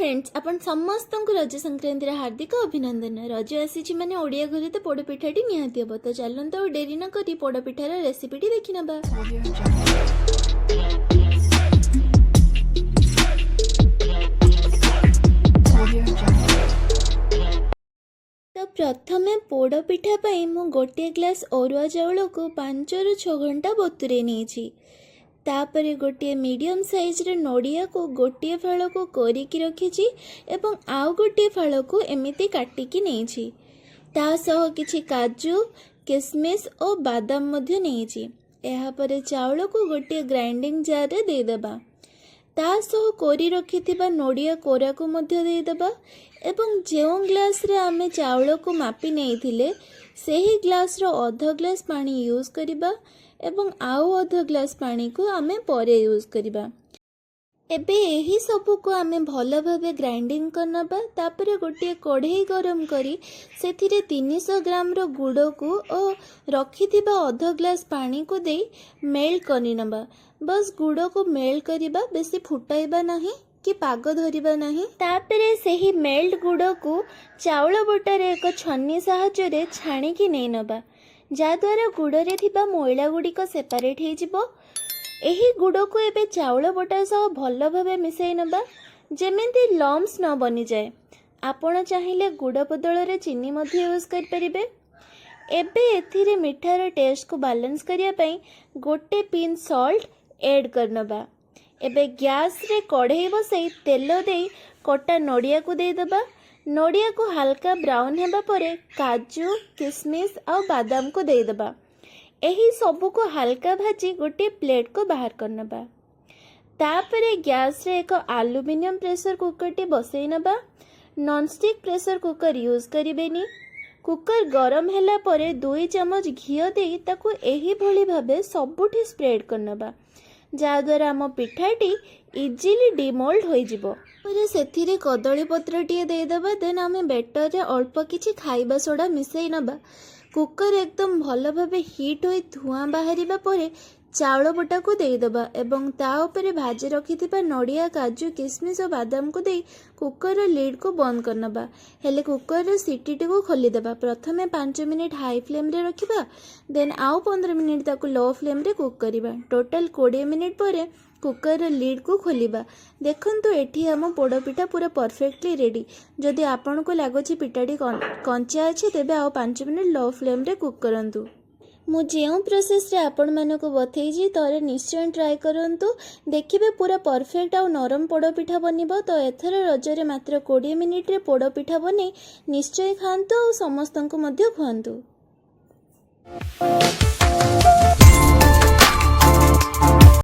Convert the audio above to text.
Friends, ଆପଣ ସମସ୍ତଙ୍କୁ ରଜ ସଂକ୍ରାନ୍ତିର ହାର୍ଦ୍ଦିକ ଅଭିନନ୍ଦନ। ରଜ ଆସିଛି ମାନେ ଓଡ଼ିଆ ଘରେ ତ ପୋଡ଼ପିଠାଟି ନିହାତି ହେବ। ତ ଚାଲନ୍ତୁ, ଆଉ ଡେରି ନ କରି ପୋଡ଼ପିଠାର ରେସିପିଟି ଦେଖିନେବା। Audio Jungle. Audio Jungle. ତ ପ୍ରଥମେ ପୋଡ଼ପିଠା ପାଇଁ ମୁଁ ଗୋଟିଏ ଗ୍ଲାସ୍ ଅରୁଆ ଚାଉଳକୁ 5ରୁ 6 ଘଣ୍ଟା ବତୁରେଇ ନେଇଛି। ତାପରେ ଗୋଟିଏ ମିଡ଼ିୟମ୍ ସାଇଜ୍ର ନଡ଼ିଆକୁ ଗୋଟିଏ ଫାଳକୁ କୋରିକି ରଖିଛି ଏବଂ ଆଉ ଗୋଟିଏ ଫାଳକୁ ଏମିତି କାଟିକି ନେଇଛି। ତା ସହ କିଛି କାଜୁ, କିସମିସ୍ ଓ ବାଦାମ ମଧ୍ୟ ନେଇଛି। ଏହାପରେ ଚାଉଳକୁ ଗୋଟିଏ ଗ୍ରାଇଣ୍ଡିଙ୍ଗ ଜାର୍ରେ ଦେଇଦେବା। ତା ସହ କୋରି ରଖିଥିବା ନଡ଼ିଆ କୋରାକୁ ମଧ୍ୟ ଦେଇଦେବା ଏବଂ ଯେଉଁ ଗ୍ଲାସ୍ରେ ଆମେ ଚାଉଳକୁ ମାପି ନେଇଥିଲେ, ସେହି ଗ୍ଲାସ୍ର ଅଧ ଗ୍ଲାସ୍ ପାଣି ୟୁଜ୍ କରିବା ଏବଂ ଆଉ ଅଧ ଗ୍ଲାସ୍ ପାଣିକୁ ଆମେ ପରେ ୟୁଜ୍ କରିବା। ଏବେ ଏହି ସବୁକୁ ଆମେ ଭଲ ଭାବେ ଗ୍ରାଇଣ୍ଡିଙ୍ଗ କରିନେବା। ତାପରେ ଗୋଟିଏ କଢ଼େଇ ଗରମ କରି ସେଥିରେ 300 ଗ୍ରାମର ଗୁଡ଼କୁ ଓ ରଖିଥିବା ଅଧ ଗ୍ଲାସ୍ ପାଣିକୁ ଦେଇ ମେଲ୍ଟ କରିନେବା। ବସ୍, ଗୁଡ଼କୁ ମେଲ୍ଟ କରିବା, ବେଶୀ ଫୁଟାଇବା ନାହିଁ କି ପାଗ ଧରିବା ନାହିଁ। ତାପରେ ସେହି ମେଲ୍ଟ ଗୁଡ଼କୁ ଚାଉଳ ବଟାରେ ଏକ ଛନ୍ନି ସାହାଯ୍ୟରେ ଛାଣିକି ନେଇନେବା, ଯାହାଦ୍ୱାରା ଗୁଡ଼ରେ ଥିବା ମଇଳା ଗୁଡ଼ିକ ସେପାରେଟ୍ ହେଇଯିବ। ଏହି ଗୁଡ଼କୁ ଏବେ ଚାଉଳ ବଟା ସହ ଭଲ ଭାବେ ମିଶାଇ ନେବା, ଯେମିତି ଲମ୍ସ ନ ବନିଯାଏ। ଆପଣ ଚାହିଁଲେ ଗୁଡ଼ ବଦଳରେ ଚିନି ମଧ୍ୟ ୟୁଜ୍ କରିପାରିବେ। ଏବେ ଏଥିରେ ମିଠାର ଟେଷ୍ଟକୁ ବାଲାନ୍ସ କରିବା ପାଇଁ ଗୋଟେ ପିଞ୍ଚ ସଲ୍ଟ ଏଡ଼୍ କରିନେବା। ଏବେ ଗ୍ୟାସରେ କଢ଼େଇ ବସାଇ ତେଲ ଦେଇ କଟା ନଡ଼ିଆକୁ ଦେଇଦେବା। ନଡ଼ିଆକୁ ହାଲକା ବ୍ରାଉନ୍ ହେବା ପରେ କାଜୁ, କିସମିସ୍ ଆଉ ବାଦାମକୁ ଦେଇଦେବା। ଏହି ସବୁକୁ ହାଲକା ଭାଜି ଗୋଟିଏ ପ୍ଲେଟ୍କୁ ବାହାର କରିନେବା। ତାପରେ ଗ୍ୟାସରେ ଏକ ଆଲୁମିନିୟମ ପ୍ରେସର କୁକରଟି ବସାଇ ନେବା। ନନଷ୍ଟିକ୍ ପ୍ରେସର କୁକର ୟୁଜ୍ କରିବେନି। କୁକର ଗରମ ହେଲା ପରେ 2 ଚାମଚ ଘିଅ ଦେଇ ତାକୁ ଏହିଭଳି ଭାବେ ସବୁଠି ସ୍ପ୍ରେଡ୍ କରିନେବା, ଯାହାଦ୍ୱାରା ଆମ ପିଠାଟି ଇଜିଲି ଡିମୋଲ୍ଡ ହୋଇଯିବ। ପରେ ସେଥିରେ କଦଳୀ ପତ୍ରଟିଏ ଦେଇଦେବା। ଦେନ୍ ଆମେ ବେଟରରେ ଅଳ୍ପ କିଛି ଖାଇବା ସୋଡ଼ା ମିଶାଇ ନେବା। କୁକର ଏକଦମ ଭଲ ଭାବେ ହିଟ୍ ହୋଇ ଧୂଆଁ ବାହାରିବା ପରେ ଚାଉଳ ବଟାକୁ ଦେଇଦେବା ଏବଂ ତା ଉପରେ ଭାଜି ରଖିଥିବା ନଡ଼ିଆ, କାଜୁ, କିସମିସ୍ ଓ ବାଦାମକୁ ଦେଇ କୁକରର ଲିଡ଼୍କୁ ବନ୍ଦ କରିନେବା। ହେଲେ କୁକରର ସିଟିଟିକୁ ଖୋଲିଦେବା। ପ୍ରଥମେ 5 ମିନିଟ୍ ହାଇ ଫ୍ଲେମ୍ରେ ରଖିବା, ଦେନ୍ ଆଉ 15 ମିନିଟ୍ ତାକୁ ଲୋ ଫ୍ଲେମ୍ରେ କୁକ୍ କରିବା। ଟୋଟାଲ୍ 20 ମିନିଟ୍ ପରେ କୁକରର ଲିଡ଼୍କୁ ଖୋଲିବା। ଦେଖନ୍ତୁ, ଏଠି ଆମ ପୋଡ଼ପିଠା ପୁରା ପରଫେକ୍ଟଲି ରେଡ଼ି। ଯଦି ଆପଣଙ୍କୁ ଲାଗୁଛି ପିଠାଟି କଞ୍ଚା ଅଛି, ତେବେ ଆଉ 5 ମିନିଟ୍ ଲୋ ଫ୍ଲେମ୍ରେ କୁକ୍ କରନ୍ତୁ। ମୁଁ ଯେଉଁ ପ୍ରୋସେସ୍ରେ ଆପଣମାନଙ୍କୁ ବତେଇଛି, ଥରେ ନିଶ୍ଚୟ ଟ୍ରାଏ କରନ୍ତୁ। ଦେଖିବେ, ପୁରା ପରଫେକ୍ଟ ଆଉ ନରମ ପୋଡ଼ପିଠା ବନିବ। ତ ଏଥର ରଜରେ ମାତ୍ର 20 ମିନିଟ୍ରେ ପୋଡ଼ପିଠା ବନେଇ ନିଶ୍ଚୟ ଖାଆନ୍ତୁ ଆଉ ସମସ୍ତଙ୍କୁ ମଧ୍ୟ ଖୁଆନ୍ତୁ।